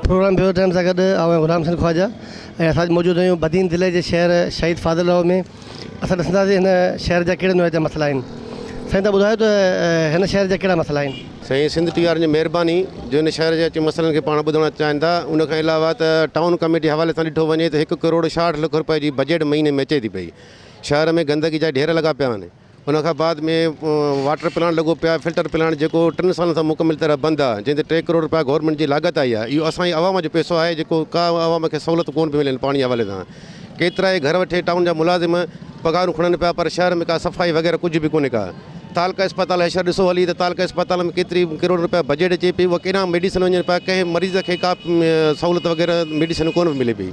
Programme bureau time سان گڏ آئون آهيان غلام حسين خواجه ۽ اسان اڄ موجود آهيون بدين ضلعي جي شهر شهيد فاضل راهو ۾ اسان ڏسنداسين هن شهر جا ڪهڙي نوعيت جا مسئلا آهن سائين تهان ٻڌايو ته هن شهر جا ڪهڙا مسئلا آهن. سائين سنڌ ٽي آر جي مهرباني جو هن شهر جي اچي مسئلن کي پاڻ ٻڌڻ چاهين ٿا ان کان علاوه ته ٽائون ڪميٽي حوالي سان ڏٺو وڃي ته هڪ ڪروڙ 66 لک روپئي جي بجيٽ مهيني ۾ اچي ٿي پئي شهر ۾ گندگي جا ڍير لڳا پيا آهن ان کان بعد ۾ واٽر پلانٽ لڳو پيو آهي فلٽر پلانٽ جيڪو ٽن سالن کان مڪمل طرح بند آهي جنهن تي ٽي ڪروڙ روپيا گورنمينٽ جي لاڳت آئي آهي اهو اسان جي عوام جو پئسو آهي جيڪو ڪا عوام کي سهولت ڪون پيون ملن پاڻي جي حوالي سان ڪيترا ئي گهر وٺي ٽائون جا ملازم پگهارون کڻن پيا پر شهر ۾ ڪا صفائي وغيره ڪجهه به ڪونهي ڪا تعلقه اسپتال حشر ڏسو هلي ته تعلقه اسپتال ۾ ڪيتري ڪروڙ روپيا بجيٽ اچي پئي اها ڪيڏانهن ميڊيسن وڃن پيا ڪنهن مريض کي ڪا سهولت وغيره ميڊيسن ڪون ملي پئي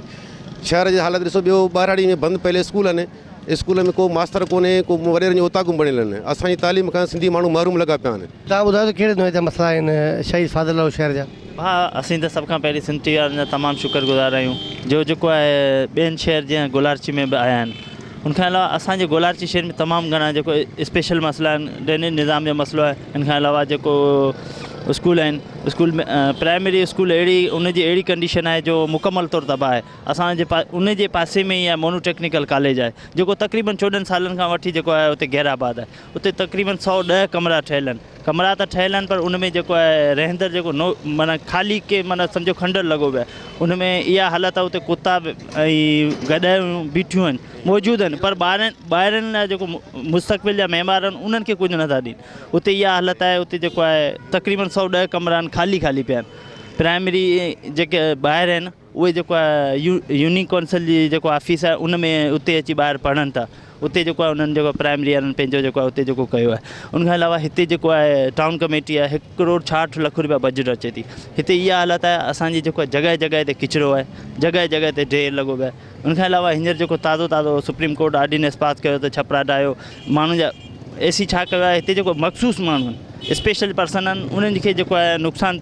شهر جي حالت ڏسو ٻيو ٻهراڙي ۾ بند پيل اسڪول آهن اسڪول ۾ ڪو ماستر ڪونهي ڪو وڏيرن جون اوطاقون بڻيل آهن اسان جي تعليم کان سنڌي ماڻهو محروم لڳا پيا آهن. توهان ٻڌايو ته ڪهڙي نوعيت جا مسئلا آهن شهيد فاضل راهو شهر جا. ڀاء اسين ته سڀ کان پهرين سنڌ ٽي وي وارن جا تمام شڪر گذار آهيون جو جيڪو آهي ٻين شهر جيان گولارچي ۾ به آيا آهن ان کان علاوه اسان جي گولارچي شهر ۾ تمام گهڻا جيڪو اسپيشل مسئلا آهن ڊرينيج نظام جو مسئلو آهي ان کان علاوه جيڪو اسڪول آهن اسڪول ۾ پرائمري اسڪول اهڙي ان جي اهڙي ڪنڊيشن آهي جو مڪمل طور تباهه آهي اسان جي ان جي پاسي ۾ ئي مونو ٽيڪنيڪل ڪاليج آهي جيڪو تقريبن 14 سالن کان وٺي جيڪو آهي اتي غير آباد آهي اتي تقريبن 110 ڪمرا ٺهيل آهن ڪمرا ته ٺهيل آهن پر ان ۾ جيڪو آهي رهندڙ جيڪو نو معنيٰ خالي ڪي معنيٰ سمجهو کنڊر لڳو پيو آهي ان ۾ اها حالت آهي اتي ڪتا ۽ گڏهيون بيٺيون آهن موجود آهن پر ٻارن ٻاهرن لاء جيڪو مستقبل جا معمار آهن انهن کي ڪجهه نٿا ڏين اتي اها حالت آهي اتي جيڪو آهي تقريبن 110 ڪمرا آهن خالي خالي پيا آهن پرائمري جيڪي ٻاهر آهن اهي جيڪو آهي يونين ڪونسل جي جيڪو آفيس آهي ان ۾ اتي اچي ٻار پڙهن ٿا اتي جيڪو آهي انهن جيڪو پرائمري وارن پنهنجو جيڪو آهي اتي جيڪو ڪيو آهي ان کان علاوه هتي جيڪو آهي ٽائون ڪميٽي آهي هڪ ڪروڙ 66 لک روپيا بجيٽ اچي ٿي هتي اها حالت آهي اسانجي جيڪو آهي جڳهه جڳهه تي ڪچرو آهي جڳهه جڳهه تي ڍير لڳو پيو آهي ان کان علاوه هينئر جيڪو تازو تازو سپريم ڪورٽ آرڊيننس پاس ڪيو ته ڇپرا ڊاهيو ماڻهن جا اي سي ڇا ڪيو آهي هتي جيڪو مخصوص ماڻهو آهن اسپيشل پرسن آهن انهن کي جيڪو آهي نقصان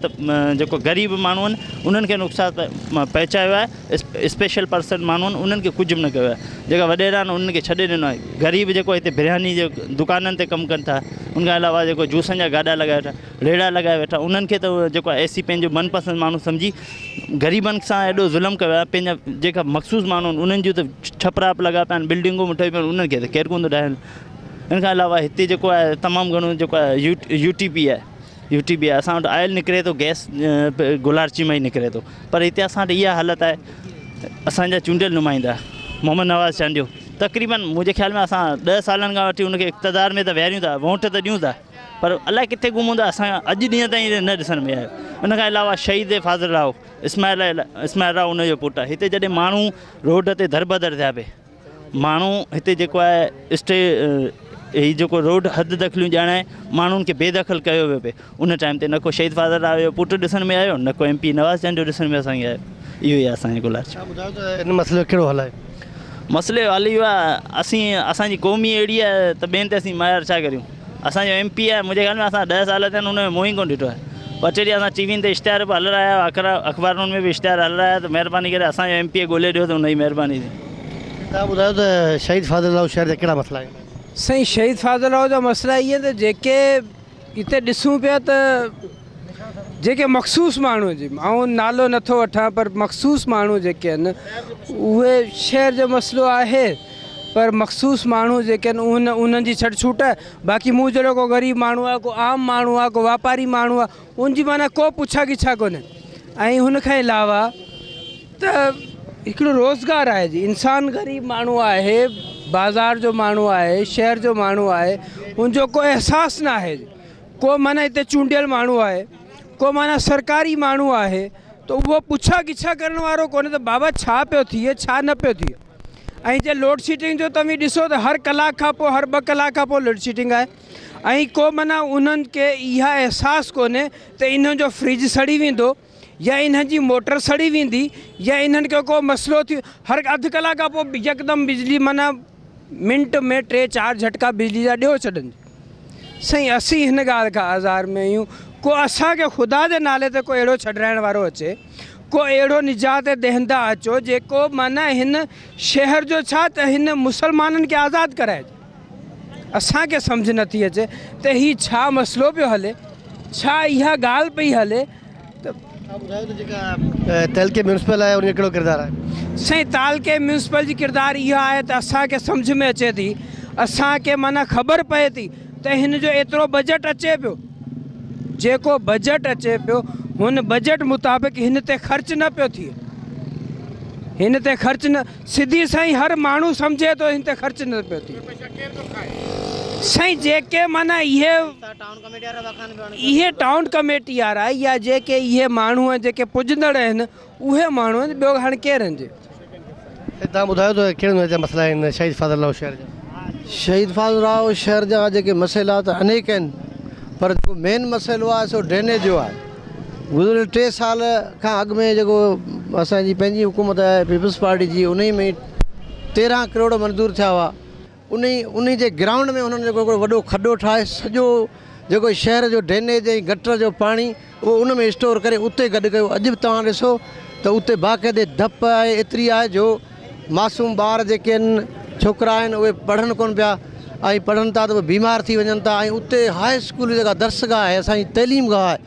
جيڪو غريب ماڻهو آهن انهن کي نقصان پهچايو آهي اسپيشل پرسن ماڻهو آهن انهن کي ڪجهه به نه ڪيو آهي جيڪا وڏيرا آهن انهن کي ڇڏي ڏنو آهي غريب جيڪو هتي برياني جي دڪانن تي ڪم ڪن ٿا ان کان علاوه جيڪو جوسن جا گاڏا لڳائي ويٺا ريڙها لڳائي ويٺا انهن کي ته جيڪو اي سي پنهنجو من پسند ماڻهو سمجهي غريبن سان ايڏو ظلم ڪيو آهي پنهنجا جيڪا مخصوص ماڻهو آهن انهن جون ته ڇپرا به لڳا پيا آهن بلڊنگون به ٺهي پيون آهن انهن کي ته ڪير ڪونه ٿو ڊاهي ان کان علاوه هتي جيڪو آهي تمام گهڻو جيڪو آهي يو ٽي پي آهي يو ٽي پي آهي اسان وٽ آئل نڪري ٿو گئس گلارچي مان ئي نڪري ٿو پر هتي اسان وٽ اها حالت آهي اسانجا چونڊيل نمائندا محمد نواز چانڊيو تقريبن منهنجي خيال ۾ اسان 10 سالن کان وٺي ان کي اقتدار ۾ ته ويهاريون ٿا ووٽ ته ڏيون ٿا پر الائي ڪٿي گم هوندو اسان اڄ ڏينهن تائين نه ڏسڻ ۾ آيو ان کان علاوه شهيد فاضل راهو اسماعيل اسماعيل راهو ان جو پٽ آهي هتي جڏهن ماڻهو روڊ تي دربدر ٿيا پئي ماڻهو هتي جيڪو آهي اسٽي هي جيڪو روڊ حد دخليون ڄاڻائي ماڻهن کي بي دخل ڪيو ويو پئي ان ٽائيم تي نه ڪو شهيد فاضل راهو جو پٽ ڏسڻ ۾ آيو نه ڪو ايم پي نواز چانڊيو ڏسڻ ۾ اسان کي آيو اهو ئي اسان جي گلار ڇا ٻڌايو ته ان مسئلي جو ڪهڙو حل آهي؟ مسئلي جو حل اهو آهي اسين اسان جي قوم ئي اهڙي آهي ته ٻين تي اسين معيار ڇا ڪريون اسان جو ايم پي آهي منهنجي خيال ۾ اسان 10 سال ٿيا آهن ان جو منهن ئي ڪونه ڏٺو آهي ٻه ٽي ڏينهن اسان ٽي وين تي اشتهار به هلرايا اخبارن ۾ به اشتهار هلرايا ته مهرباني ڪري اسان جو ايم پي ڳولي ڏيو ته ان جي مهرباني ٿيندي. توهان ٻڌايو ته شهيد فاضل راهو شهر جا ڪهڙا مسئلا آهن؟ سائين شهيد فاضل راهو جا مسئلا اهي آهن ته جيڪي هتي ڏسون پيا ته جيڪي مخصوص ماڻهو جي آئون نالو نٿو وٺان پر مخصوص ماڻهو جيڪي آهن اهي شهر جو مسئلو آهي پر مخصوص ماڻهو جيڪي آهن اهن انهن جي ڇٽ ڇوٽ آهي باقي مون جهڙو ڪو غريب ماڻهو آهي ڪو عام ماڻهو آهي ڪو واپاري ماڻهو آهي ان جي معنيٰ ڪو پڇا ڳڇا ڪونهي ۽ هن کان علاوه ته هڪڙو روزگار آهي جي انسان غريب ماڻهو آهي بازار جو ماڻهو آهي شهر جو ماڻهو آهي ان جو ڪو احساس نه آهي ڪو معنيٰ هتي چونڊيل ماڻهو آهي ڪو معنيٰ سرڪاري ماڻهو آهي ته اهو پڇا ڳڇا ڪرڻ وارو ڪونهي ته بابا ڇا پيو ٿئي ڇا نه پيو ٿئي ۽ جي لوڊ شيڊنگ جو توهين ڏسو ته هر ڪلاڪ کان پوء هر ٻه ڪلاڪ کان پوء لوڊ شيڊنگ آهي ۽ ڪو معنيٰ انهن کي اها احساس ڪونهي ته انهن جو فرج سڙي ويندو يا انهن جي موٽر سڙي ويندي يا انهن کي ڪو مسئلو ٿي هر اڌ ڪلاڪ کان پوء يڪدم بجلي معنيٰ منٽ ۾ ٽي چار جهٽڪا بجلي جا ڏيو ڇڏن. سائين اسين هن ڳالهه کان آزار ۾ آهيون ڪو اسان کي خدا جي نالي تي ڪو اهڙو ڇڏرائڻ وارو اچي ڪو اهڙو نجات دهنده اچو جيڪو معنيٰ هن شهر جو ڇا ته هن مسلمانن کي آزاد ڪرائي اسان کي سمجهه نٿي اچي ته هي ڇا مسئلو پيو هلي ڇا اها ڳالهه پئي هلي ته ٻڌايو ته جيڪا تعلقي ميونسپل آهي ان جو ڪهڙو ڪردار آهي؟ سائين تعلقي ميونسپل جي ڪردار اها آهي ته اسان کي سمجهه ۾ اچي ٿي اسان کي معنيٰ خبر پئي ٿي ته هن جو ايترو بجيٽ اچي پيو جيڪو بجيٽ اچي پيو هن بجيٽ مطابق هن تي خرچ نه پيو ٿئي هن تي خرچ نه سڌي سائين هر ماڻهو سمجهي ٿو هن تي خرچ نه پيو ٿئي سائين جيڪي معنيٰ اهي اهي ٽائون ڪميٽي وارا يا جيڪي اهي ماڻهو آهن جيڪي پڄندڙ آهن اهي ماڻهو آهن ٻيو هاڻي ڪير آهن جي. سائين توهان ٻڌايو ته ڪهڙن نوعيت جا مسئلا آهن شهيد فاضل راهو شهر جا. شهيد فاضل راهو شهر جا جيڪي مسئلا ته انيڪ آهن پر جيڪو مين مسئلو آهي سو ڊرينيج جو آهي گذريل ٽي سال کان اڳ ۾ جيڪو اسان جي پنهنجي حڪومت آهي پيپلز پارٽي جي انهي ۾ 13 ڪروڙ منظور ٿيا هئا انهي انهي جي گرائونڊ ۾ انهن جيڪو هڪڙو وڏو کڏو ٺاهي سڄو جيڪو شهر جو ڊرينيج ۽ گٽر جو پاڻي اهو ان ۾ اسٽور ڪري اتي گڏ ڪيو اڄ به توهان ڏسو ته اتي باقاعدي ڌپ آهي ايتري آهي جو معصوم ٻار جيڪي آهن ڇوڪرا آهن اهي پڙهن ڪونه پيا ۽ پڙهن ٿا ته اهي بيمار ٿي وڃن ٿا ۽ اتي هاء اسڪول جيڪا درسگاهه آهي اسان جي تعليم گاهه آهي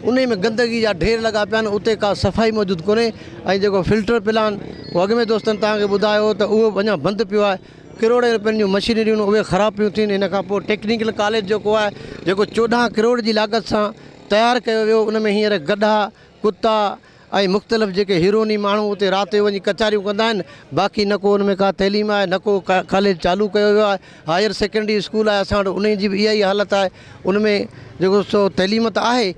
انهي ۾ گندگي جا ڍير لڳا پيا آهن اتي ڪا صفائي موجود ڪونهي ۽ جيڪو فلٽر پلان اهو اڳ ۾ دوستن توهان کي ٻڌايو هو ته اهو به اڃا بند پيو آهي ڪروڙين روپين جون مشينريون اهي خراب پيون ٿين ان کان پوء ٽيڪنيڪل ڪاليج جيڪو آهي جيڪو 14 ڪروڙ جي لاڳت سان تيار ڪيو ويو ان ۾ هينئر گڏها ڪتا ۽ مختلف جيڪي هيروني ماڻهو اتي رات جو وڃي ڪچهريون ڪندا آهن باقي نه ڪو ان ۾ ڪا تعليم آهي نه ڪو ڪاليج چالو ڪيو ويو آهي هائير سيڪنڊري اسڪول آهي اسان وٽ انهي جي به اها ئي حالت آهي ان ۾ جيڪو سو تعليم ته آهي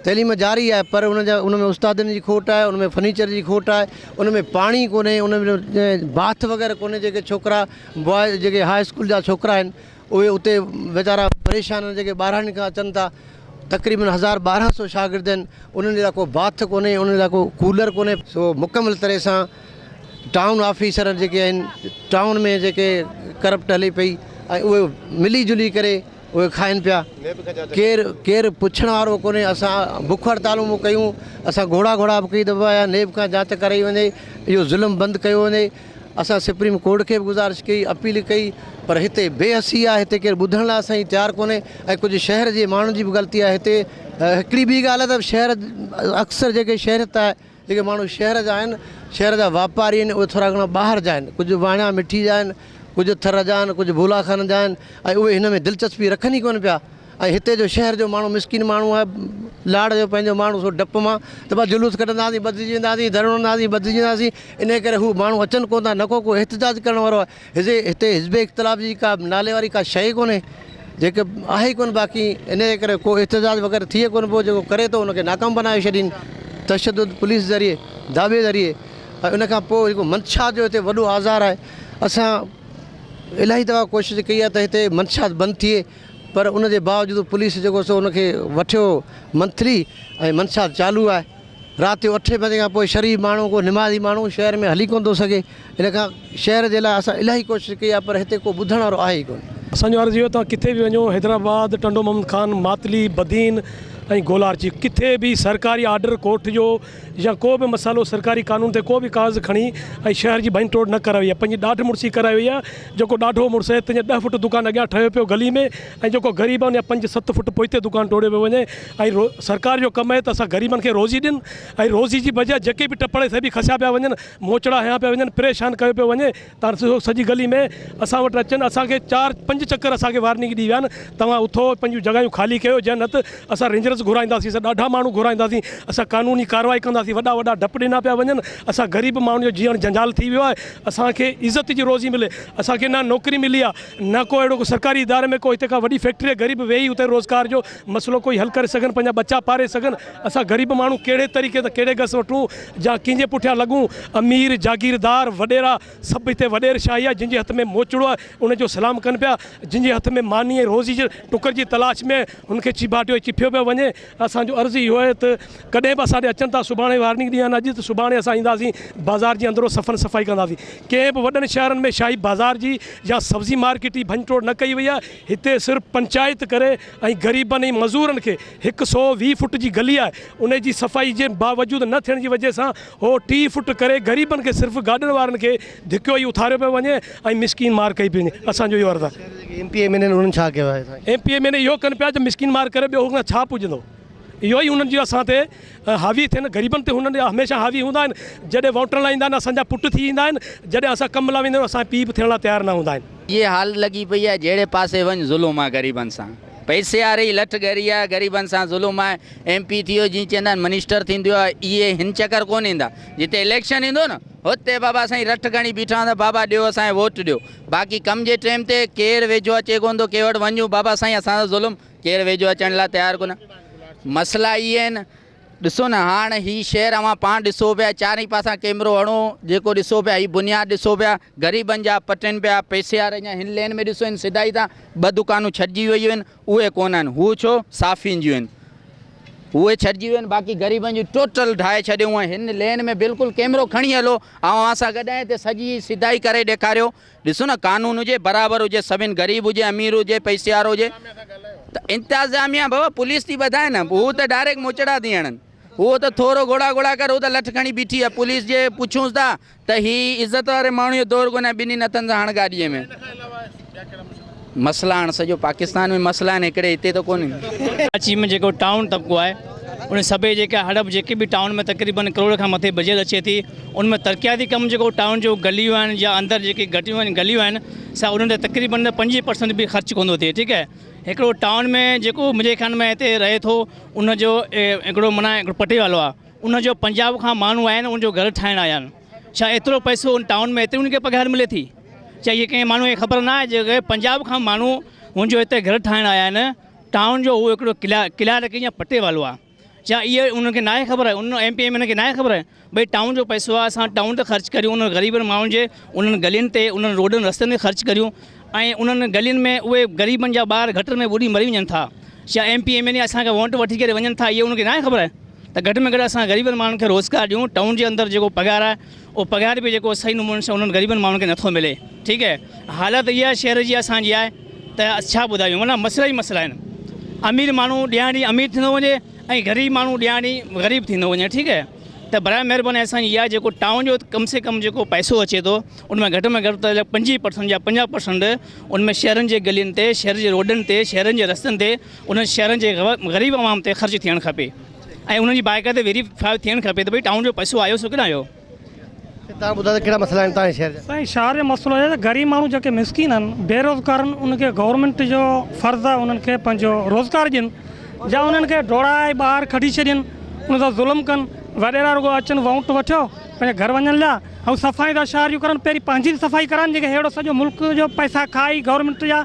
تعليم جاري آهي پر ان جا ان ۾ استادن جي کوٽ آهي ان ۾ فرنيچر جي کوٽ آهي ان ۾ پاڻي ڪونهي ان ۾ باٿ وغيره ڪونهي جيڪي ڇوڪرا بواء جيڪي هاء اسڪول جا ڇوڪرا آهن اهي اتي ويچارا پريشان آهن جيڪي ٻاراڻين کان اچن ٿا تقريبن 1200 شاگرد آهن انهن جي لاء ڪو باٿ ڪونهي انهن جي لاء ڪو ڪولر ڪونهي سو مڪمل طرح سان ٽائون آفيسر جيڪي آهن ٽائون ۾ جيڪي ڪرپٽ هلي پئي ۽ اهي ملي جلي ڪري اهي کائن پيا ڪير ڪير پڇڻ وارو ڪونهي اسان بک هڙتالون به ڪيون اسان گهوڙا گهوڙا به ڪئي دفعا آيا نيب کان جاچ ڪرائي وڃي اهو ظلم بند ڪيو وڃي اسان سپريم ڪورٽ کي به گذارش ڪئي اپيل ڪئي پر هتي بي حسي آهي هتي ڪير ٻڌڻ لاء اسان جي تيار ڪونهي ۽ ڪجهه شهر جي ماڻهن جي به غلطي آهي هتي هڪڙي ٻي ڳالهه آهي ته شهر اڪثر جيڪي شهريت آهي جيڪي ماڻهو شهر جا آهن شهر جا واپاري آهن اهي ٿورا گهڻا ٻاهر جا آهن ڪجهه واڻيا مٺي جا آهن ڪجهه ٿر جا آهن ڪجهه بولا خان جا آهن ۽ اهي هن ۾ دلچسپي رکن ئي ڪونه پيا ۽ هتي جو شهر جو ماڻهو مسڪين ماڻهو آهي لاڙ جو پنهنجو ماڻهو سو ڊپ مان ته بس جلوس ڪڍنداسين ٻڌجي وينداسين ڌرڻو هڻنداسين ٻڌجي وينداسين انهي ڪري هو ماڻهو اچن ڪونه ٿا نه ڪو ڪو احتجاج ڪرڻ وارو آهي هتي هتي حزب اختلاف جي ڪا نالي واري ڪا شيء ڪونهي جيڪي آهي ئي ڪونه باقي انهي ڪري ڪو احتجاج وغيره ٿئي ڪونه پيو جيڪو ڪري ٿو ان کي ناڪام بنايو ڇڏين تشدد پوليس ذريعي داٻي ذريعي ۽ ان کان پوء جيڪو منشا جو هتي وڏو آزار آهي اسان الاهي دفعا ڪوشش ڪئي آهي ته هتي منشات بند ٿئي پر ان جي باوجود پوليس جيڪو سو ان کي وٺيو منٿلي ۽ منشات چالو آهي رات جو اٺين بجي کان پوء شريف ماڻهو ڪو نمازي ماڻهو شهر ۾ هلي ڪونه ٿو سگهي ان کان شهر جي لاء اسان الاهي ڪوشش ڪئي آهي پر هتي ڪو ٻڌڻ وارو آهي ئي ڪونه. اسان جو عرض اهو توهان ڪٿي به وڃو حيدرآباد، ٽنڊو محمد خان، ماتلي، بدين ۽ گولارچي ڪٿي به سرڪاري آرڊر ڪورٽ جو يا ڪو به مسئلو سرڪاري قانون تي ڪو به ڪاغذ کڻي ۽ شهر جي ڀڃ ٽوڙ نه ڪرائي وئي آهي پنهنجي ڏاڍ مڙسي ڪرائي وئي آهي جيڪو ڏاڍو مڙس آهي تنهن جا ڏهه فٽ دڪان اڳيان ٺهيو پيو گلي ۾ ۽ جيڪو غريب آهي ان جا پنج ست فٽ پوئتي دڪان ٽوڙيو پيو وڃي ۽ سرڪار جو ڪم آهي ته اسان غريبن کي روزي ڏين ۽ روزي جي بجاء جيڪي به ٽپڙ سي به کسيا پيا وڃن موچڙا هنيا پيا وڃن پريشان ڪيو پيو وڃي تان ڏسو سڄي گلي ۾ اسان وٽ اچن اسان کي چار پنج چڪر اسان کي وارننگ ڏئي ويا آهن توهان اٿو پنهنجون جڳهيون خالي ڪيو جنهن نه ته اسان رينجرز گهرائينداسين اسان ڏاڍا ماڻهو گهرائينداسين اسان قانوني ڪارروائي ڪنداسين وڏا وڏا ڊپ ڏنا پيا وڃن اسان غريب ماڻهن جو جيئڻ جنجال ٿي ويو آهي اسان کي عزت جي روزي ملي اسان کي نه نوڪري ملي آهي نه ڪو اهڙو ڪو سرڪاري اداري ۾ ڪو هتي ڪا وڏي فيڪٽري آهي غريب ويهي اتي روزگار جو مسئلو ڪوئي حل ڪري سگهن پنهنجا ٻچا پاري سگهن اسان غريب ماڻهو ڪهڙي طريقي سان ڪهڙي گس وٺون جا ڪنهن جي پٺيان لڳون امير جاگيردار وڏيرا سڀ هتي وڏير شاهي آهي جن جي هٿ ۾ موچڙو آهي ان جو سلام ڪن پيا جن جي هٿ ۾ ماني ۽ روزي جي ٽڪر جي تلاش ۾ هن کي چيڀاٽيو ۽ چڦيو پيو وڃي اسان جو عرض اهو آهي ته ڪڏهن به اسان ڏي اچن ٿا سڀاڻي وارننگ ڏينهن آهن اڄ ته سڀاڻي اسان اينداسين بازار جي اندرو صفن صفائي ڪنداسين ڪنهن به وڏن شهرن ۾ شاهي بازار جي يا سبزي مارڪيٽ جي ڀڃ ٽوڙ نه ڪئي وئي آهي هتي صرف پنچائت ڪري ۽ غريبن ۽ مزورن کي 120 فٽ جي گلي آهي ان جي صفائي جي باوجود نه ٿيڻ جي وجه سان هو 30 فٽ ڪري غريبن کي صرف گاڏن وارن کي ڌڪيو ۽ اٿاريو پيو وڃي ۽ مسڪين مار ڪئي پئي وڃي اسان جو اهو عرض آهي. شهر جي جيڪي M P M N A آهن انهن ڇا ڪيو آهي سائين. ايم پي ايم اين اي اهو ڪن پيا ته مسڪين مار ڪري ٻيو هن کان ڇا پڄندو. اهو ئي انهن جي اسان تي حاوي ٿين غريبن تي هنن جا هميشه حاوي هوندا آهن جڏهن ووٽن لاء ايندا آهن اسان جا پٽ ٿي ايندا آهن جڏهن اسان ڪم لاء ويندا آهيون اسان جا پيء به ٿيڻ لاء تيار نه هوندا آهن. اهي حال لڳي پئي آهي جهڙي پاسي وڃ ظلم آهي غريبن سان پئسي واري جي لٺ ڳري آهي غريبن سان ظلم آهي ايم پي ٿي ويو جيئن چوندا آهن منسٽر ٿيندو آهي اهي هن چڪر ڪونه ايندا جتي اليڪشن ايندو نه هتي بابا سائين رٺ کڻي بيٺا هوندا بابا ڏيو اسان کي ووٽ ڏيو باقي ڪم جي ٽيم تي ڪير ويجهو اچي ڪونه ٿو ڪنهن وٽ وڃون بابا سائين اسان سان ظلم ڪير ويجهو اچڻ لاء تيار ڪونه مسئلا اهي آهن ڏسو نه هاڻ هي شهر اوهان پاڻ ڏسو پيا چارئي پاسا ڪيمرو هڻو جيڪو ڏسو پيا هي بنياد ڏسو پيا غريبن جا پٽين پيا پئسي وارن جا هن لين ۾ ڏسو هن سڌائي تان ٻه دڪانون ڇڏجي ويون آهن اهي ڪونه آهن هو ڇو صافين جون آهن اهي ڇڏجي ويون آهن باقي غريبن جون ٽوٽل ڊاهي ڇڏيون آهن هن لين ۾ بلڪل ڪيمرو کڻي هلو آئون اوهان سان گڏ آهيان هتي سڄي سڌائي ڪري ڏيکاريو ڏسو نه قانون هجي برابر هجي سڀن غريب هجي امير هجي پئسي وارو هجي ته انتظاميا بابا پوليس ٿي ٻڌائي نه هو ته ڊائريڪٽ موچڙا ٿي هڻن هو ته ٿورو گهوڙا گهوڙا ڪر هو ته لٺ کڻي بيٺي آهي پوليس جي پڇونس ٿا ته هي عزت واري ماڻهو جو دور ڪونهي ٻنهي هٿن سان هڻ گاڏيء ۾ مسئلا هاڻ سڄو پاڪستان ۾ مسئلا آهن هڪڙي هتي ته ڪونهن. ڪراچي ۾ جيڪو ٽائون طبقو آهي ان سڀئي جيڪا هڙپ جيڪي به ٽائون ۾ تقريبن ڪروڙ کان مٿي بجيٽ اچي ٿي ان ۾ ترقياتي ڪم جيڪو ٽائون جو گليون آهن يا اندر جيڪي گهٽيون آهن گليون آهن سا انهن تي تقريبن 25 پرسنٽ به خرچ ڪونه ٿو ٿئي ٺيڪ آهي هڪڙو ٽائون ۾ جيڪو منهنجي خيال ۾ هتي رهي ٿو ان جو هڪڙو معنيٰ هڪڙو پٽيوالو آهي ان جو پنجاب کان ماڻهو آيا آهن ان جو گهر ٺاهڻ آيا آهن ڇا ايترو پئسو ان ٽائون ۾ ايتري ان کي پگهار ملي ٿي ڇا اهي ڪنهن ماڻهو کي خبر نه آهي جيڪي پنجاب کان ماڻهو هن جو هتي گهر ٺاهڻ آيا آهن ٽائون جو هو هڪڙو ڪلارڪ يا پٽيوالو آهي ڇا اهي انهن کي ناهي خبر ان ايم پي ايم ان کي ناهي خبر ڀئي ٽائون جو پئسو آهي اسان ٽائون تي خرچ ڪريون انهن غريبن ماڻهن جي انهن گلين تي انهن روڊن رستن تي خرچ ڪريون ۽ انهن گلين ۾ اهي غريبن جا ٻار گٽر ۾ ٻڏي مري وڃن ٿا ڇا ايم پي ايم اين اسان کان ووٽ وٺي ڪري وڃن ٿا اهي انهن کي ناهي خبر ته گهٽ ۾ گهٽ اسان غريبن ماڻهن کي روزگار ڏيون ٽائون جي اندر جيڪو پگهار آهي اهو پگهار به جيڪو صحيح نموني سان انهن غريبن ماڻهن کي نٿو ملي ٺيڪ آهي حالت اها شهر جي اسان جي آهي ته ڇا ٻڌايون معنيٰ مسئلا ئي مسئلا آهن امير ماڻهو ڏينهان ڏينهن امير ٿيندو وڃي ۽ غريب ماڻهو ڏينهان ڏينهن غريب ٿيندو وڃي ٺيڪ آهي ته براء مهرباني اسان جي اها جيڪو ٽائون جو ڪم سي ڪم جيڪو پئسو اچي ٿو ان ۾ گهٽ ۾ گهٽ ته 25 پرسنٽ يا 50 پرسنٽ ان ۾ شهرن جي گلين تي شهر جي روڊن تي شهرن جي رستن تي انهن شهرن جي غريب عوام تي خرچ ٿيڻ کپي ۽ انهن جي باقاعده ويريفائي ٿيڻ کپي ته ڀئي ٽائون جو پئسو آيو سو ڪيڏانهن آيو. توهان ٻڌايو ته ڪهڙا مسئلا آهن توهان جي شهر جا. سائين شهر جو مسئلو اهي ته غريب ماڻهو جيڪي مسڪين آهن بيروزگار آهن انهن کي گورنمينٽ جو فرض آهي انهن کي پنهنجو روزگار ڏين جا انهن کي ڊوڙائي ٻاهر ڪڍي ڇڏين انهن سان ظلم ڪن وڏيرا رڳو اچن وونٽ وٺيو پنهنجي گهر وڃن ليا ۽ صفائي ٿا شهر جون ڪرن پهرين پنهنجي ته صفائي ڪرائن جيڪي ههڙو سڄو ملڪ جو پئسا کائي گورنمينٽ جا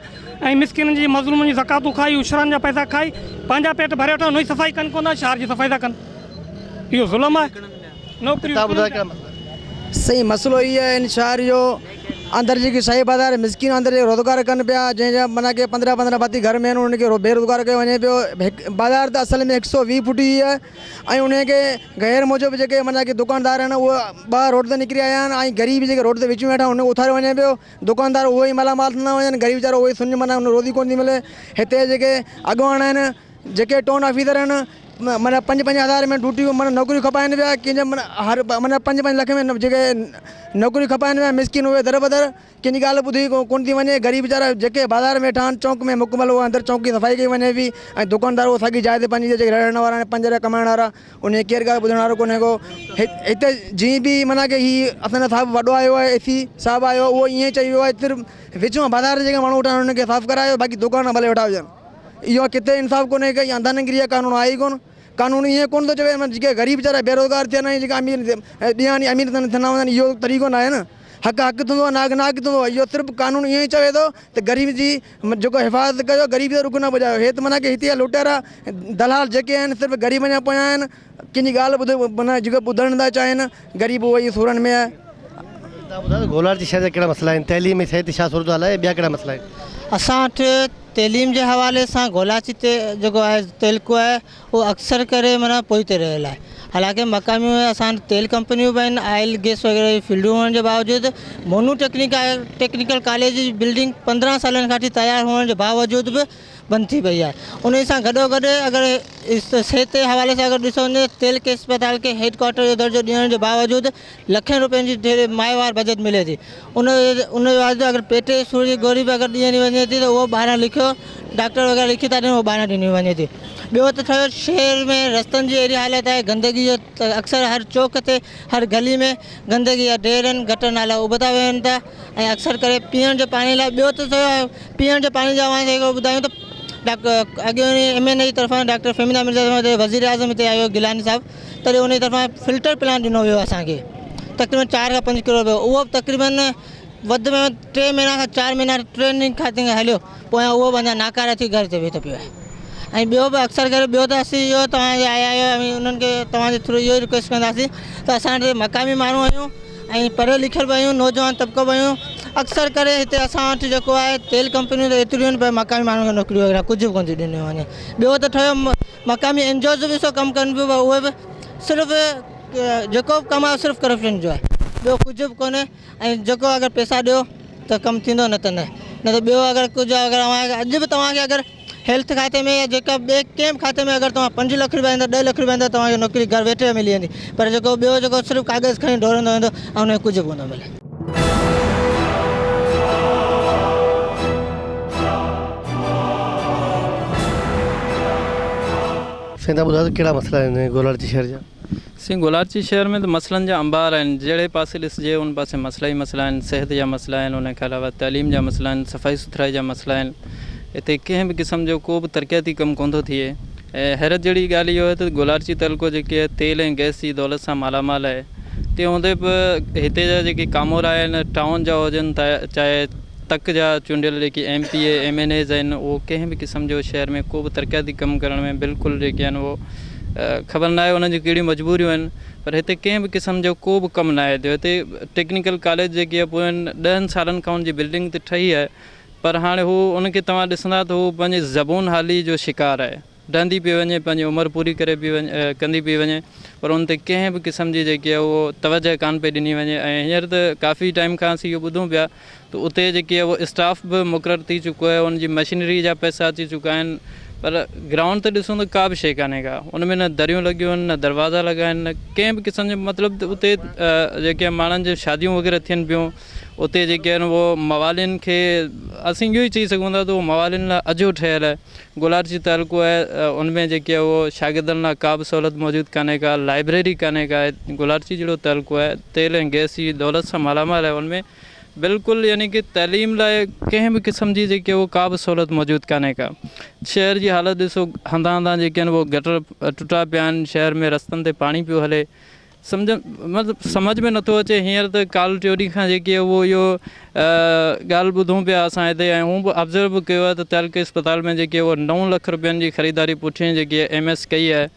۽ مسڪينن جي مظلومن جي زڪواتون کائي عشرن جا پئسا کائي پنهنجا پيٽ ڀري ويٺا آهن صفائي ڪن ڪونه ٿا شهر جي صفائي ٿا ڪن اهو ظلم آهي نوڪريون تان ٻڌايو ڪهڙا مسئلا آهن. سائين مسئلو هي آهي هن شهر جو اندر جيڪي شاهي بازار مسڪين اندر جيڪي روزگار ڪن پيا جنهن جا معنيٰ ڪي پندرهن پندرهن ڀاتي گهر ۾ آهن انهن کي بيروزگار ڪيو وڃي پيو هڪ بازار ته اصل ۾ هڪ سو ويهه فوٽ جي آهي ۽ انهي کي غير موجب جيڪي معنيٰ ڪي دڪاندار آهن اهي ٻاهر روڊ تي نڪري آيا آهن ۽ غريب جيڪي روڊ تي وچ ۾ ويٺا آهن انهن کي اٿاريو وڃي پيو دڪاندار اهي ئي مالا مال ٿيندا وڃن غريب ويچارو اهو ئي سڃ معنيٰ ان روزي ڪونه ٿي ملي هتي جيڪي اڳواڻ آهن جيڪي ٽون آفيسر آهن معنيٰ پنج پنج هزار ۾ ڊيوٽيون معنيٰ نوڪريون کپائن پيا ڪنهن جا معنيٰ هر معنيٰ پنج پنج لک ۾ جيڪي نوڪريون کپائن پيا مسڪين اهي در بدر ڪنهن جي ڳالهه ٻڌي ڪونه ٿي وڃي غريب ويچارا جيڪي بازار ۾ ويٺا آهن چونڪ ۾ مڪمل اهو اندر چونڪ جي صفائي ڪئي وڃي پئي ۽ دڪاندار اهو ساڳي جاء تي پنهنجي جيڪي رهڻ وارا آهن پنج رپيا ڪمائڻ وارا انهي ڪير ڳالهه ٻڌڻ وارو ڪونهي ڪو هتي جيئن به معنيٰ ڪي هي اسان جو صاحب وڏو آيو آهي اي سي صاحب آيو آهي اهو ائين چئي ويو آهي صرف وچ مان بازار جيڪي ماڻهو ويٺا آهن انهن کي صاف ڪرايو باقي دڪان ڀلي ويٺا هجن اهو ڪٿي انصاف ڪونهي ڪي انڌا نگري جو قانون آهي ئي ڪونه قانون ائين ڪونه ٿو چوي جيڪي غريب ويچارا بيروزگار ٿين ۽ جيڪا امير ڏينهان ڏينهن امير ٿيندا وڃن اهو طريقو ناهي نه حق حق ٿيندو آهي ناحق ناحق ٿيندو آهي اهو صرف قانون ائين ئي چوي ٿو ته غريب جي جيڪو حفاظت ڪيو غريب جو ڏک نه پڄايو هي ته معنيٰ ڪي هتي جا لٽيرا دلال جيڪي آهن صرف غريبن جا پويان آهن ڪنهن جي ڳالهه ٻڌ معنيٰ جيڪو ٻڌڻ نٿا چاهين غريب اهو ئي سورن ۾ آهي. تان ٻڌايو ته گولاڙچي شهر جا ڪهڙا مسئلا آهن تعليم ۽ صحت جي ڇا صورتحال آهي ۽ ٻيا ڪهڙا مسئلا آهن. اسان وٽ تعليم جي حوالي سان گولاڙچي تي جيڪو آهي تعلقو آهي اهو اڪثر ڪري معنيٰ پوئتي رهيل آهي حالانڪه مقامي ۾ اسان وٽ تيل ڪمپنيون به آهن آئل گئس وغيره جون فيلڊون هئڻ جي باوجود مونو ٽيڪنيڪل ڪاليج جي بلڊنگ 15 سالن کان وٺي تيار هئڻ جي باوجود به بند ٿي پئي آهي انهي سان گڏو گڏ اگر صحت جي حوالي سان اگر ڏسو وڃي ته تيل ڪي اسپتال کي هيڊ ڪوارٽر جو درجو ڏيڻ جي باوجود لکين روپين جي ماهوار بجيٽ ملي ٿي ان ان جي باوجود اگر پيٽ جي سور جي گوري به اگر ڏني وڃي ٿي ته اهو ٻاهران لکيو ڊاڪٽر وغيره لکي ٿا ڏين اهو ٻاهران ڏني وڃي ٿي. ٻيو ته ٺهيو شهر ۾ رستن جي اهڙي حالت آهي گندگي جو ته اڪثر هر چوڪ تي هر گلي ۾ گندگي جا ڍير آهن گٽر نالا اڀتا ويهن ٿا ۽ اڪثر ڪري پيئڻ جي پاڻي لاء ٻيو ته ٺهيو پيئڻ جي پاڻي جو اوهان کي هڪڙو ٻڌايون ته ڊاڪٽر اڳيون ايم اين اي جي طرفان ڊاڪٽر فهميده مرزا جڏهن وزير اعظم هتي آيو گيلاني صاحب تڏهن ان جي طرفان فلٽر پلانٽ ڏنو ويو اسان کي تقريبن چار کان پنج ڪروڙ رپيو اهو به تقريبن وڌ ۾ وڌ ٽي مهينا کان چار مهينا ٽريننگ کاتي کان هليو پويان اهو به اڃا ناڪاره ٿي گهر تي ويٺو پيو آهي ۽ ٻيو به اڪثر ڪري ٻيو ته اسين اهو توهان جي آيا آهيو ۽ انهن کي توهان جي ٿرو اهو ئي رڪويسٽ ڪنداسين ته اسان وٽ مقامي ماڻهو آهيون ۽ پڙهيل لکيل به آهيون نوجوان طبقو به آهيون اڪثر ڪري هتي اسان وٽ جيڪو آهي تيل ڪمپنيون ته ايتريون آهن پر مقامي ماڻهن کي نوڪريون وغيره ڪجهه به ڪونه ٿيون ڏنيون وڃن ٻيو ته ٺهيو مقامي اين جي اوز به سو ڪم ڪن پيون پر اهي به صرف جيڪو به ڪم آهي صرف ڪرپشن جو آهي ٻيو ڪجهه به ڪونهي ۽ جيڪو اگر پئسا ڏيو ته ڪم ٿيندو نه ته نه نه ته ٻيو اگر ڪجهه اگر اوهان کي اڄ به توهان کي اگر هيلٿ کاتي ۾ يا جيڪا ٻئي ڪنهن به کاتي ۾ اگر توهان پنج لک روپيا ڏيندا ڏهه لک روپيا ڏيندا توهان کي نوڪري گهر ويٺي ملي ويندي پر جيڪو ٻيو جيڪو صرف ڪاغذ کڻي ڊوڙندو ويندو ۽ ان کي ڪجهه به ڪونه ملي. سائين تهان ٻڌايو ته ڪهڙا مسئلا آهن گولاڙچي شهر جا. سائين گولاڙچي شهر ۾ ته مسئلن جا انبار آهن جهڙي پاسي ڏسجي ان پاسي مسئلا ئي مسئلا آهن صحت جا مسئلا آهن ان کان علاوه تعليم جا مسئلا آهن صفائي سٿرائي جا مسئلا آهن هتي ڪنهن به قسم جو ڪو به ترقياتي ڪم ڪونه ٿو ٿئي ۽ حيرت جهڙي ڳالهه اهو آهي ته گولاڙچي تعلقو جيڪي آهي تيل ۽ گئس جي دولت سان مالا مال آهي تنهن هوندي به هتي جا جيڪي ڪامورا آهن ٽائون جا هجن چاهي تڪ جا چونڊيل جيڪي M P A M N As آهن اهو ڪنهن به قسم جو شهر ۾ ڪو به ترقياتي ڪم ڪرڻ ۾ بلڪل جيڪي آهن اهو خبر ناهي انهن جون ڪهڙيون مجبوريون آهن پر هتي ڪنهن به قسم جو ڪو به ڪم ناهي ٿيو هتي ٽيڪنيڪل ڪاليج جيڪي آهي پوين ڏهن سالن کان ان جي بلڊنگ ته ٺهي آهي پر هاڻي هو ان کي توهان ڏسندا ته هو پنهنجي زبون حالي جو شڪار آهي ڊهندي پئي وڃي پنهنجي عمر پوري ڪري پئي وڃي ڪندي پئي وڃي پر ان تي ڪنهن به قسم جي جيڪي آهي اهو توجه ڪانه پئي ڏني وڃي ۽ هينئر ته ڪافي ٽائيم کان اسين اهو ٻڌون پيا ته اتي جيڪي آهي اهو اسٽاف به مقرر ٿي چڪو آهي ان جي مشينري جا پئسا اچي چڪا آهن پر گرائونڊ تي ڏسون ته ڪا به شيء ڪانهي ڪا ان ۾ نه دريون لڳيون آهن نه دروازا لڳا آهن نه ڪنهن به قسم جو مطلب ته اتي جيڪي ماڻهن جون شاديون وغيره ٿين پيون اتي جيڪي آهن اهو موالين کي اسين اهو ئي چئي سگهون ٿا ته اهو موالين لاء اجهو ٺهيل آهي گولاڙچي تعلقو آهي ان ۾ جيڪي آهي اهو شاگردن لاء ڪا به سهولت موجود ڪانهي ڪا لائبريري ڪانهي ڪا گولاڙچي جهڙو تعلقو آهي تيل ۽ گئس جي دولت سان مالا مال آهي ان ۾ بلڪل يعني ڪي تعليم لاء ڪنهن به قسم جي جيڪي اهو ڪا به سهولت موجود ڪانهي ڪا شهر جي حالت ڏسو هنڌان هنڌان جيڪي آهن اهو گٽر ٽٽا پيا آهن شهر ۾ رستن تي پاڻي پيو هلي سمجهه مطلب سمجهه ۾ نٿو اچي هينئر ته ڪالهه ٽيون ڏينهن کان جيڪي اهو اهو ڳالهه ٻڌون پيا اسان هتي ۽ هون به آبزرو به ڪيو آهي ته تعلقي اسپتال ۾ جيڪي اهو نو لک روپين جي خريداري پٺين جيڪي ايم ايس ڪئي آهي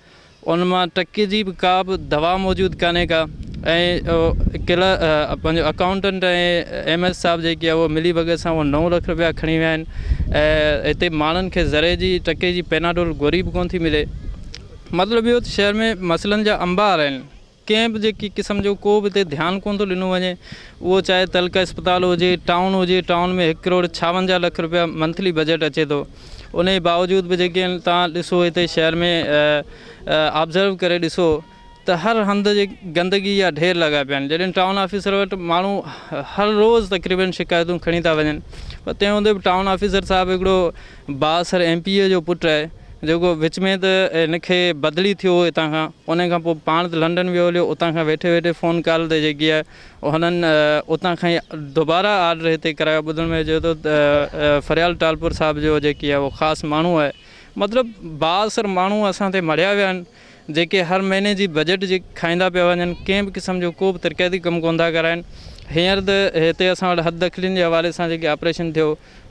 ان مان ٽڪي جي به ڪا به دوا موجود ڪانهي ڪا ۽ ڪل پنهنجو اڪائونٽنٽ ۽ ايم ايس صاحب جيڪي اهو ملي ڀڳت سان اهو نو لک روپيا کڻي ويا آهن ۽ هتي ماڻهن کي ذري جي ٽڪي جي پيناڊول گوري به ڪونه ٿي ملي مطلب اهو ته شهر ۾ مسئلن جا انبار آهن، ڪنهن به جيڪي قسم جو ڪو به هتي ڌيان ڪونه ٿو ڏنو وڃي، اهو چاهي تعلقه اسپتال هجي، ٽائون هجي، ٽائون ۾ هڪ ڪروڙ ڇاونجاهه لک روپيا منٿلي بجيٽ اچي ٿو، ان جي باوجود به جيڪي آهن توهان ڏسو هتي شهر ۾ آبزرو ڪري ڏسو ته هر هنڌ جي گندگي جا ڍير لڳا پيا آهن، جڏهن ٽائون آفيسر وٽ ماڻهو هر روز تقريبن شڪايتون کڻي ٿا وڃن پر تنهن هوندي به ٽائون آفيسر صاحب هڪڙو بااثر ايم پي اي جو پٽ آهي جيڪو وچ ۾ ته هن کي بدلي ٿيو هو هتان کان ان کان پوء پاڻ ته لنڊن ويو هليو اتان کان ويٺي ويٺي فون ڪال تي جيڪي آهي هنن اتان کان ئي دوباره آرڊر هتي ڪرايو ٻڌڻ ۾ اچي ٿو ته فريال ٽالپر صاحب جو جيڪي آهي اهو خاص ماڻهو آهي مطلب بااثر ماڻهو اسان تي مڙهيا ويا آهن جيڪي هر مهيني جي بجيٽ جي کائيندا پيا وڃن ڪنهن به قسم جو ڪو به ترقياتي ڪم ڪونه ٿا ڪرائن هينئر ته هتي اسان وٽ حد دخلين جي حوالي سان جيڪي آپريشن ٿيو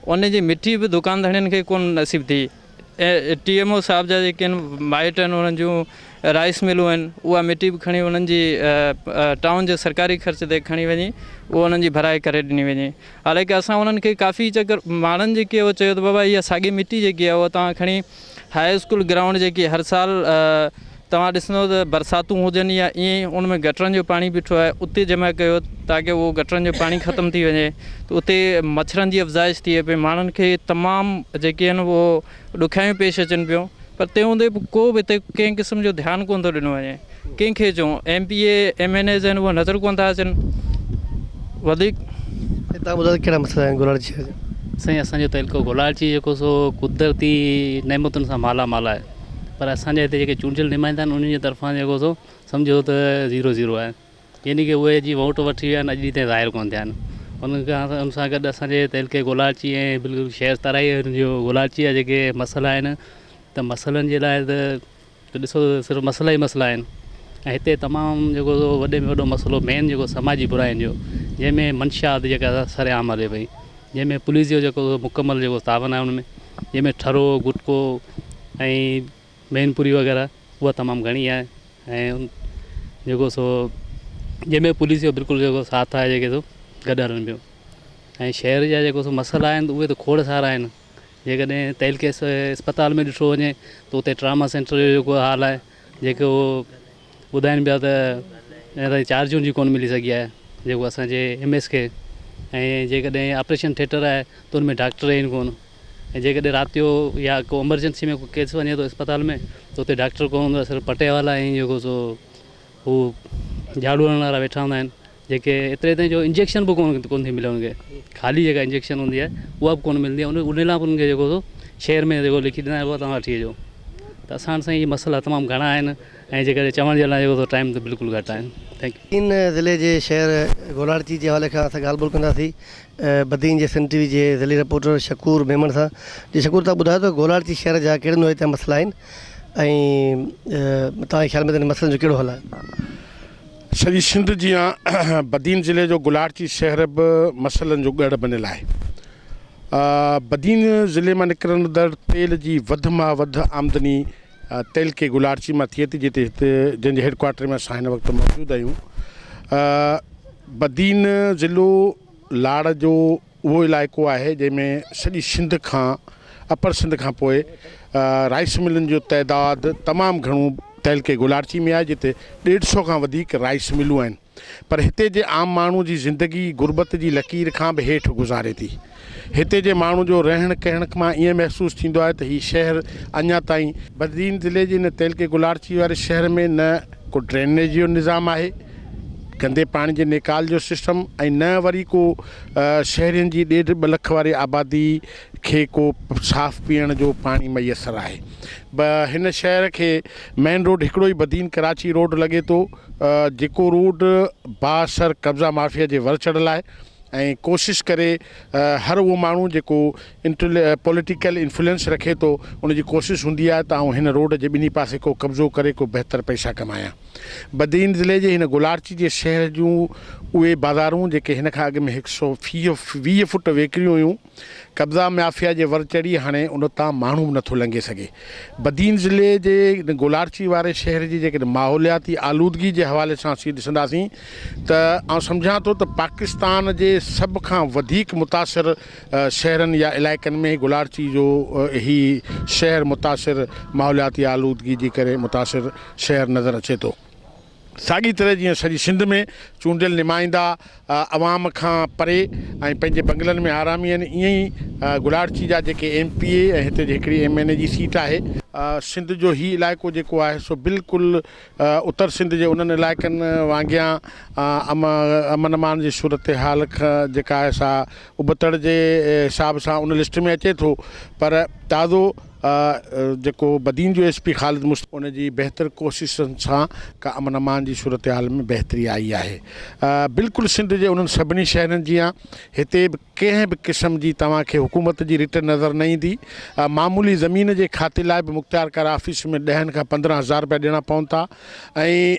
ان جي مٺي به دڪان ڌڻين کي ڪونه نصيب ٿي. ٽي ايم او صاحب جا جيڪي آهن مائٽ آهن انهن جون رائيس ملون آهن اها مٽي به کڻي انهن جي ٽائون جي سرڪاري خرچ تي کڻي وڃي اهو انهن جي ڀرائي ڪري ڏني وڃي حالانڪه اسان انهن کي ڪافي چڪر ماڻهن جيڪي اهو چيو ته بابا اها ساڳي مٽي جيڪي آهي اها توهان کڻي هاء اسڪول گرائونڊ جيڪي هر سال توهان ڏسندو ته برساتون هجن يا ائين ئي ان ۾ گٽرن جو پاڻي بيٺو آهي اتي جمع ڪيو تاڪه اهو گٽرن جو پاڻي ختم ٿي وڃي ته اتي مڇرن جي افزائش ٿئي پئي ماڻهن کي تمام جيڪي آهن اهو ڏکيائيون پيش اچن پيون پر تنهن هوندي به ڪو به هتي ڪنهن قسم جو ڌيان ڪونه ٿو ڏنو وڃي ڪنهن کي چئون M P A M N As آهن اهي نظر ڪونه ٿا اچن وڌيڪ. تان ٻڌايو ته ڪهڙا مسئلا آهن گولاڙچي شهر جا. سائين اسان جو تعلقو گولاڙچي جيڪو سو قدرتي نعمتن سان مالا مال آهي پر اسان جا هتي جيڪي چونڊيل نمائندا آهن انهن جي طرفان جيڪو سو سمجهو ته زيرو زيرو آهي يعني ڪي اهي جي ووٽ وٺي ويا آهن اڄ ڏينهن تائين ظاهر ڪونه ٿيا آهن ان کان ان سان گڏ اسان جي تعلقي گولاڙچي ۽ بلڪل شهر ترائي جو گولاڙچي جا جيڪي مسئلا آهن ته مسئلن جي لاء ته ته ڏسو ته صرف مسئلا ئي مسئلا آهن ۽ هتي تمام جيڪو سو وڏي ۾ وڏو مسئلو مين جيڪو سماجي براين جو جنهن ۾ منشيات جيڪا سر عام هلي پئي جنهن ۾ پوليس جو جيڪو سو مڪمل جيڪو تعاون آهي ان ۾ جنهن ۾ ٺرو گٽڪو ۽ مين پوري وغيره اها تمام گهڻي آهي ۽ جيڪو سو جنهن ۾ پوليس جو بلڪل جيڪو ساٿ آهي جيڪي سو گڏ هلن پيو ۽ شهر جا جيڪو سو مسئلا آهن اهي ته کوڙ سارا آهن جيڪڏهن تعلقي اسپتال ۾ ڏٺو وڃي ته اتي ٽراما سينٽر جو جيڪو حال آهي جيڪو ٻڌائين پيا ته اڃا تائين چارج ان جي ڪونه ملي سگهي آهي جيڪو اسان جي ايم ايس کي ۽ جيڪڏهن آپريشن ٿيٽر آهي ته ان ۾ ڊاڪٽر آهن ڪونه ۽ جيڪڏهن رات جو يا ڪو ايمرجنسي ۾ ڪو ڪيس وڃي ٿو اسپتال ۾ ته اتي ڊاڪٽر ڪونه هوندو آهي صرف پٽيوالا ۽ جيڪو سو هو جهاڙو هڻڻ وارا ويٺا هوندا آهن جيڪي ايتري تائين جو انجيڪشن به ڪونه ڪونه ٿي ملي انهن کي خالي جيڪا انجيڪشن هوندي آهي اها به ڪونه ملندي آهي ان لاء به انهن کي جيڪو سو شهر ۾ جيڪو لکي ڏيندا آهن اها توهان وٺي اچو ته اسان وٽ سائين اهي مسئلا تمام گهڻا آهن ۽ جيڪڏهن چوڻ جي لاء جيڪو سو ٽائيم ته بلڪل گهٽ آهن thank you. Badin ضلعي جي شهر گولاڙچي جي حوالي کان اسان ڳالهه ٻولهه ڪنداسين بدين جي سنڌ ٽي وي جي ضلعي رپورٽر شڪور ميمڻ سان جي شڪور توهان ٻڌايو ته گولاڙچي شهر جا ڪهڙن نوعيت جا مسئلا آهن ۽ توهان جي خيال ۾ ته انهن مسئلن جو ڪهڙو حل آهي؟ سڄي سنڌ جيان بدين ضلعي جو گلاڙچي شهر به مسئلن جو ڳڙهه بنيل آهي. بدين ضلعي مان نڪرندڙ تيل جي وڌ مان وڌ آمدني تعلقي گلاڙچي مان ٿئي ٿي جتي هت جنهن جي هيڊ ڪوارٽر ۾ اسان هن وقت موجود آهيون. بدين ضلعو لاڙ جو اهو علائقو آهي جنهن ۾ سڄي سنڌ کان اپر سنڌ کان پوء رائيس ملن جو تعداد تمام گهڻو تعلقي گولاڙچي ۾ آهي جتي ڏيڍ سئو کان وڌيڪ رائيس ملون آهن پر هتي جي عام ماڻهو جي زندگي غربت جي لڪير کان به هيٺ گذاري ٿي هتي جي ماڻهو جو رهڻ ڪهڻ مان ائين محسوس ٿيندو آهي ته هي شهر اڃا تائين بدين ضلعي جي هن تعلقي گولاڙچي واري شهر ۾ نه ڪو ڊرينيج جو نظام آهي، گندي پاڻي جي نيڪال جو سسٽم ۽ نه وري ڪو شهرين جي ڏيڍ ٻه لک واري آبادي کي ڪو صاف پيئڻ جو پاڻي ميسر آهي. به هن شهر کي مين روڊ هڪڙو ئي بدين ڪراچي روڊ لڳي ٿو جيڪو روڊ بااثر قبضا مافيا جي ور چڙهيل آهي ۽ ڪوشش ڪري هر اهو ماڻهو جيڪو پوليٽيڪل انفلوئنس رکي ٿو ان جي ڪوشش هوندي آهي ته آئون هن روڊ جي ٻنهي پاسي ڪو قبضو ڪري ڪو بهتر پئسا ڪمايان. بدين ضلعي جي هن گولاڙچي جي شهر جون اهي بازارون جيڪي هن کان اڳ ۾ هڪ سئو 20 فوٽ ويڪريون هيون قبضا مافيا جي ور چڙهي هاڻي ان تان ماڻهو به نٿو لنگهي سگهي. بدين ضلعي جي هن گولاڙچي واري شهر جي جيڪڏهن ماحولياتي آلودگي جي حوالي سان اسين ڏسنداسين ته آئون سمجهان ٿو ته پاڪستان جي سڀ کان وڌيڪ متاثر شهرن يا علائقن ۾ گولاڙچي جو هي شهر متاثر ماحولياتي آلودگي جي ڪري متاثر شهر نظر اچي ٿو. ساڳي طرح جيئن سڄي سنڌ ۾ چونڊيل نمائندا عوام کان پري ۽ پنهنجي بنگلن ۾ آرامي آهن ائين ئي گولاڙچي جا جيڪي ايم پي اي ۽ هتي جي هڪڙي ايم اين اي جي سيٽ آهي. سنڌ جو هي علائقو جيڪو آهي سو بلڪل اتر سنڌ جي انهن علائقن وانگيان امن امان جي صورتحال جيڪا آهي سا ابتڙ جي حساب سان ان لسٽ ۾ اچي ٿو پر تازو جيڪو بدين جو ايس پي خالد مصطفيٰ ان جي بهتر ڪوششن سان ڪا امن امان جي صورتحال ۾ بهتري آئي آهي بلڪل سنڌ جي انهن سڀني شهرن جيان هتي به ڪنهن به قسم جي توهان کي حڪومت جي رٽ نظر نه ايندي. معمولي زمين جي کاتي لاء به مختيارڪار آفيس ۾ ڏهن کان 15 هزار رپيا ڏيڻا پون ٿا ۽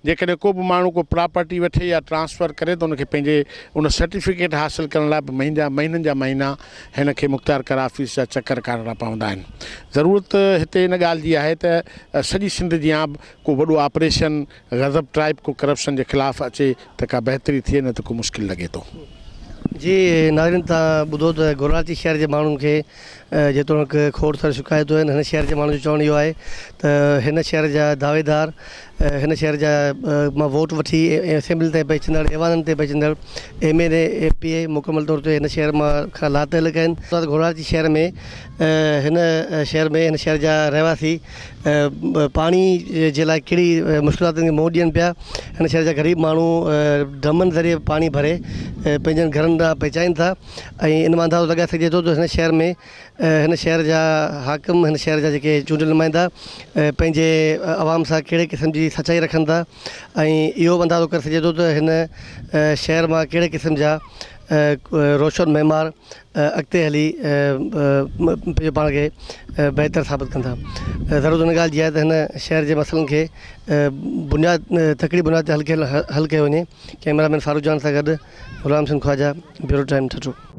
جيڪڏهن ڪو به ماڻهو ڪو پراپرٽي وٺي يا ٽرانسفر ڪري ته ان کي پنهنجي ان سرٽيفڪيٽ حاصل ڪرڻ لاء به مهينن جا مهينا هن کي مختيارڪار آفيس جا چڪر ڪاٽڻا پوندا آهن. ضرورت هتي ان ڳالهه جي آهي ته سڄي سنڌ جيان به ڪو وڏو آپريشن غضب ٽائيپ ڪو ڪرپشن جي خلاف اچي ته ڪا بهتري ٿئي نه ته ڪو مشڪل لڳي ٿو. جي ناظرين توهان ٻڌو ته گولاڙچي شهر جي ماڻهن کي جيتوڻيڪ کوڙ ساريون شڪايتون آهن هن شهر جي ماڻهن جو چوڻ اهو آهي ته هن شهر جا دعويدار هن شهر جا مان ووٽ وٺي اسيمبلي تائين پهچندڙ ايوانن تائين پهچندڙ M N A M P A مڪمل طور تي هن شهر مان کان لاتعلق آهن گولاڙچي شهر ۾ هن شهر ۾ هن شهر جا رهواسي پاڻي جي لاء ڪهڙي مشڪلاتن کي منهن ڏين پيا هن شهر جا غريب ماڻهو ڊرمن ذريعي پاڻي ڀري پنهنجن گهرن ڏانهن پهچائين ٿا ۽ ان مان اندازو لڳائي سگهجي ٿو ته هن شهر ۾ هن شهر جا حاڪم هن شهر جا جيڪي چونڊيل نمائندا پنهنجي عوام سان ڪهڙي قسم جي سچائي رکن ٿا ۽ اهو به اندازو ڪري سگهجي ٿو ته هن شهر مان ڪهڙي قسم جا روشن معمار اڳتي هلي پنهنجو پاڻ کي بهتر ثابت ڪندا. ضرورت ان ڳالهه جي آهي ته هن شهر جي مسئلن کي بنياد تڪڙي بنياد تي حل ڪيو وڃي. ڪئميرا مين فاروق جان سان گڏ غلام حسين خواجه، بيورو ٽائيم ٺٽو.